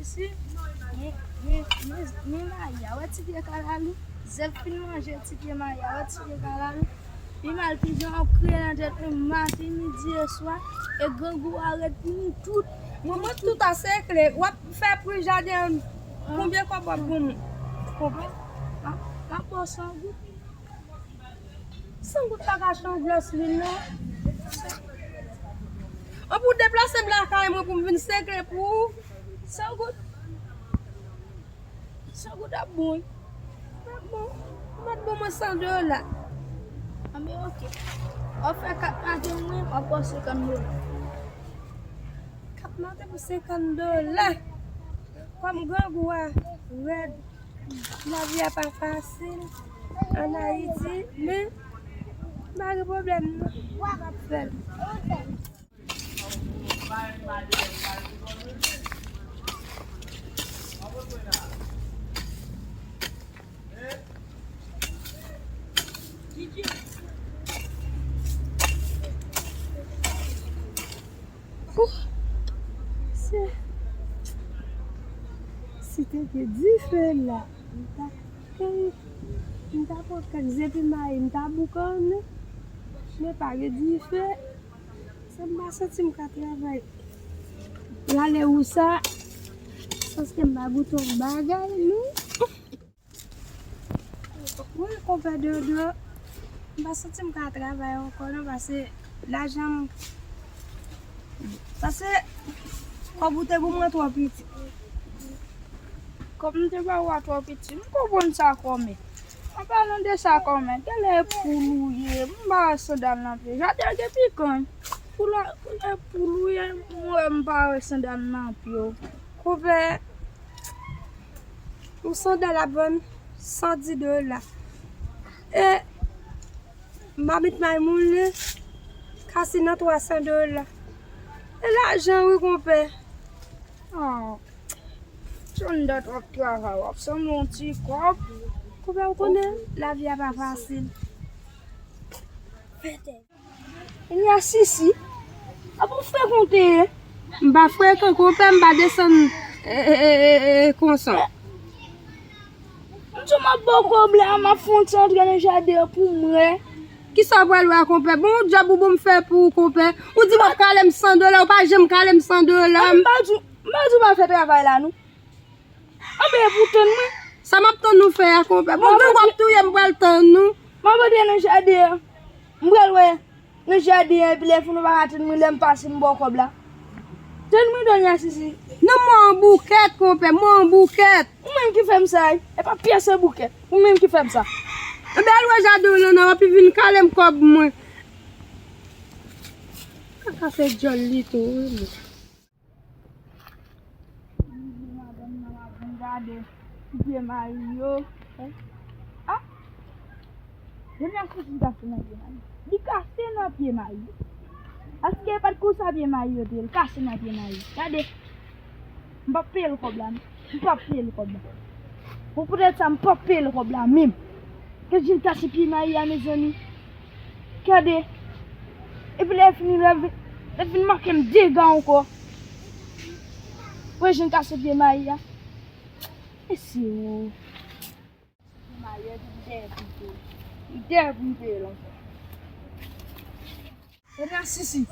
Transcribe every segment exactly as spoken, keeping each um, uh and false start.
Si, men, men, men, men Maya, wè ti pye kalalou? Zèb fin manje ti pye Maya, wè ti pye kalalou? Li mal pijan ap kriye nan tèt mwen maten, midi e swa, e grangou a ret pou nou tout. Mwen, mwen tout a sekle. W ap fè pri jaden an, konbyen kòb w ap ban m? Konbyen? M ap, m ap ba w san goud. San goud pa ka achte yon glòs lwil, non. An pou deplase m lakay mwen pou m vin sekle pou ou. San goud. San goud ap bon, wi. Ap bon. Ou mèt ban mwen san dola. Anben, oke. W ap fè kat maten mwen, w ap ba w senkant dola. Kat maten pou senkant dola. Kòm grangou a rèd. Lavi a pa fasil ann Ayiti, men m pa gen pwoblèm non. M ap fè l. Ouh, se, si te gen dife la, m ta, m ta pran kèk zepi mayi, m ta boukannen, men pa gen dife. Sa m pa santi m ka travay. Lale wousa, paske m pa goute yon bagay, non. Wi, konpè Dodo, m pa santi m ka travay ankò non, paske lajan m, paske kòb ou te pou mwen twò piti. Kòb m te ba ou a twò piti, m konprann sa kòmè. An palan de sa kòmè, genlè e poul ou ye, m pa wè sandal nan pye. Jaden gen pikan. Pou la, genlè e poul ou ye, m wè m pa wè sandal nan pye w. Konpè, yon sandal ap vann san dis dola. E mamit may moun li kase nan twa san dola. E lajan wi, konpè. Ah, Sandra t ap travay, w ap sanble yon ti kòb. Konpè, ou konnen lavi a pa fasil. Fè tèt. Enya Sisi, apa w frekan w te ye? M pa frekan, konpè, m pa desann, e, e, e, e, e, konsa. M di w m ap ba w kòb la, m ap fè yon ti antre nan jaden an pou m wè. Kisa w pral wè a, konpè? Bon, djòb ou bon m fè pou ou, konpè. Ou di w ap kale m san dola, ou pa janm kale m san dola. M pa di w, m pa di w pa fè travay la, non. Anben, e pou tann mwen. Sa m ap tann ou fè a, konpè? Bon, gang w ap touye m, m pral tann ou. M ap antre nan jaden an. M pral wè nan jaden an, epi lè fini ou pa ka tann mwen, lè m pase m ba w kòb la. Tann mwen, Donya Sisi. Non, m ba w yon boukèt, konpè, m ba w yon boukèt. Ou menm ki fè m sa, wi. E pa pyès, se boukèt. Ou menm ki fè m sa. Anben, al wè jaden w lan, w ap vin kale m kòb mwen. Kaka fè djòl li tou, wi, mwen. Madanm nan ap vin gade ti pye mayi yo. Ah! Donya Sisi kase nan pye mayi. Li kase nan pye mayi. Èske e pa t konsa pye mayi yo te ye? Li kase nan pye mayi. Gade. M p ap peye l kòb la, non. M p ap peye l kòb la. Bon, poutèt sa, m p ap peye l kòb la menm. Gad jan l kase pye mayi a, mezanmi. Gade. Epi lè l fini, lè l vin, lè l vin manke m dega ankò. Wè jan l kase pye mayi a. Mesye o. Pye mayi a, epi m dèyè pou m peye l. M dèyè pou m peye l ankò. Ebyen, Sisi,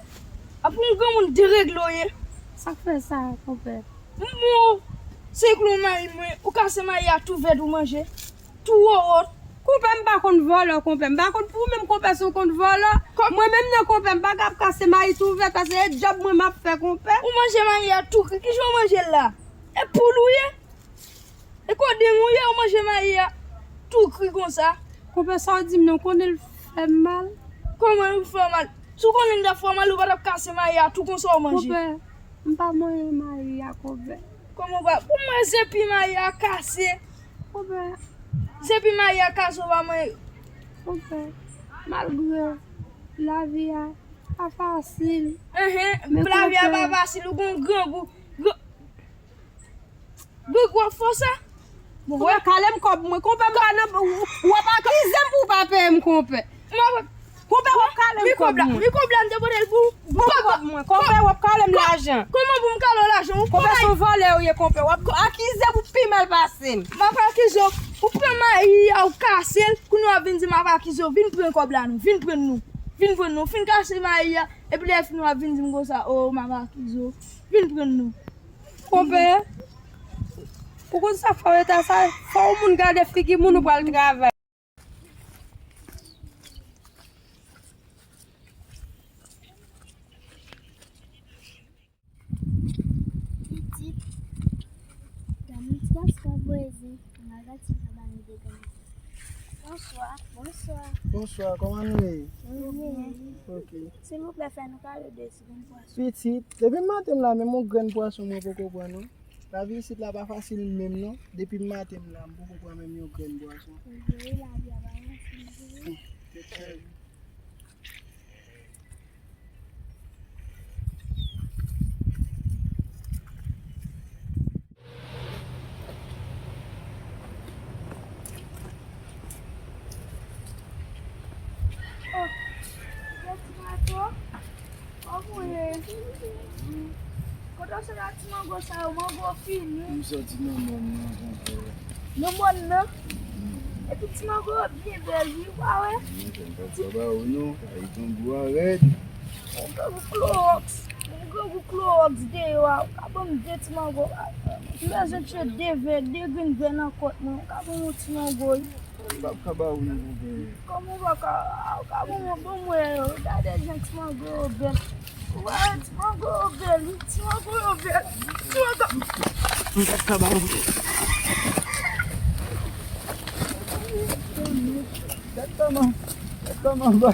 apa yon granmoun deregle w ye? Sa k fè sa, konpè? M bon, se klon mayi mwen, ou kase mayi a tou vèt ou manje, tou wòwòt. Konpè, m pa konn vòlò, konpè. M pa konn pou ou menm, konpè, si w konn vòlò. Mwen menm nan, konpè, m pa kab kase mayi tou vèt, paske se djòb mwen m ap fè, konpè. Ou manje mayi a tou kri, kijan w manje l la? E poul ou ye? E kodenn ou ye, ou manje mayi a tou kri konsa. Konpè, sa w di m nan, ou konnen l fè m mal? Kòman l fè w mal? Si w konnen l t ap fè w mal, ou pa t ap kase mayi a tou konsa w manje. Konpè, m pa manyen mayi a, konpè. Kòman w pa, pou mwen, zepi mayi a kase. Konpè. Zepi mayi a kase, ou pa manyen. Konpè, malgre lavi a pa fasil. Enhen, men lavi a pa fasil, ou gon grangou. Grangou ap fè w sa? Bon, konpè, kale m kòb mwen. Konpè, m pa nan, ou, ou ap akize m pou w pa peye m, konpè. M ap, Konpè, w ap kale m kòb mwen. Men kòb la, men kòb la, m te pote l pou ou. Bon, kòb mwen. Konpè, w ap kale m lajan. Kòman pou m kale w lajan? Konpè, se yon vòlè ou ye, konpè. W ap akize m pou pi mal pase m. M ap akize w. Ou pran mayi a, ou kase l. Kounye a w ap vin di m ap akize w. Vin pran kòb la non. Vin pran non. Vin pran non. Fin kase mayi a. Epi lè fini w ap vin di m konsa, o, m ap akize w. Vin pran non. Konpè, ou konn sa fè w eta sa? Fò yon moun gade figi moun ou pral travay. Pitit, gade yon ti gason voye zen, m al gade si l ka ba nou de grenn. Bonswa. Bonswa. Bonswa, kòman nou ye? Nou byen. Ok. Silvouplè, fè nou kado de ti grenn pwason. Pitit, depi maten m la, menm yon grenn pwason mwen poko pran non. Lavi isit la pa fasil menm non. Depi maten m la, m poko pran menm yon grenn pwason. Wi, lavi a pa fasil vre. Oh, gen ti mango. Kòman w ye? Kote w sot ak ti mango sa yo? Mango fini. M soti nan mòn nan, konpè. Nan mòn nan? Epi ti mango yo byen bèl, wi, ou pa wè? M pa ba ou non, sa e grangou a rèd. Yon grangou klowòks. Yon grangou klowòks deyò a. Ou ka ban m de ti mango. M bezwen tchwe de vè, de grenn vè nan kont mwen. Ou ka ban m yon ti mango, wi. M p ap ka ba ou non, konpè. Kòman ou pa ka, ou ka ban mwen, ban mwen yo? Gade jan ti mango yo bèl. Ou wè ti mango yo bèl, wi. Ti mango yo bèl. Ti mango. M p ap ka ba ou. Gad kòman, gad kòman ba.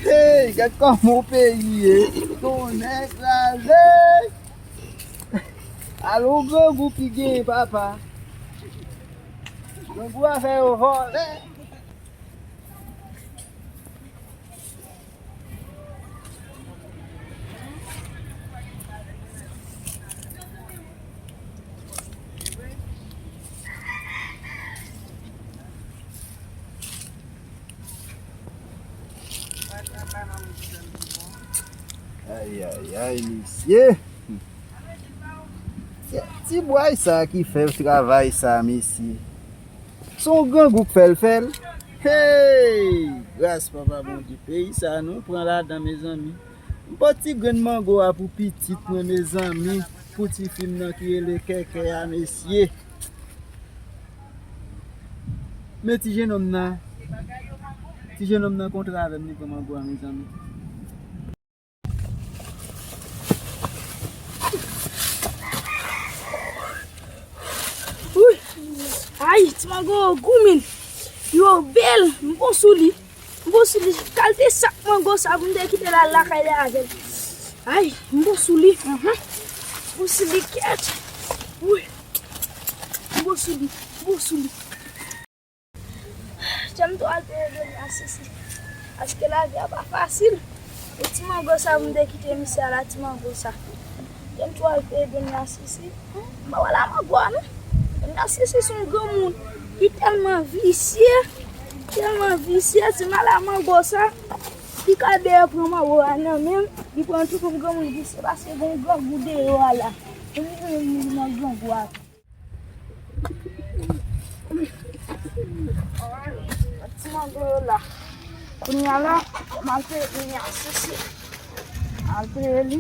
Hey, gad kòman peyi ye. Tonnè kraze. Alon grangou ki genyen, papa. Grangou a fè yo vòlè. Ay, ay, ay, mesye. Se ti bway sa ki fè travay sa, mesye. Se yon grangou k fè l fè l. Hey! Gras Papa Bondye. Peyi sa, nou pran ladan, mezanmi. M pot ti grenn mango a pou pitit mwen, mezanmi. Pou tifi m nan ki rele Kèkè a, mesye. Men ti jennonm nan, ti jennonm nan kontre avè m, li pran mango a, mezanmi. Wi. Ay, ti mango yo gou, men. Yo bèl, m bon sou li. M bon sou li. Kalite sak mango sa pou m te kite l al lakay li avè l. Ay, m bon sou li. Mhm. M bon sou li, kèt. Wi. M bon sou li. M bon sou li. Janm tou al peye dènye a Sisi. Paske lavi a pa fasil. E ti mango sa pou m te kite misye a la, ti mango sa. Janm tou al peye dènye a Sisi. M pa wè la mango a non. Dènye a Sisi se yon granmoun. Li tèlman visye. Tèlman visye, ti mala mango sa. Li ka dèyè pran mango a nan men l. Li pran tout yon granmoun visye paske gen yon grangou deyò a la. Li menm li nan grangou a. Ti mango yo la. Kounye a la, m al peye dènye a Sisi. M al peye li.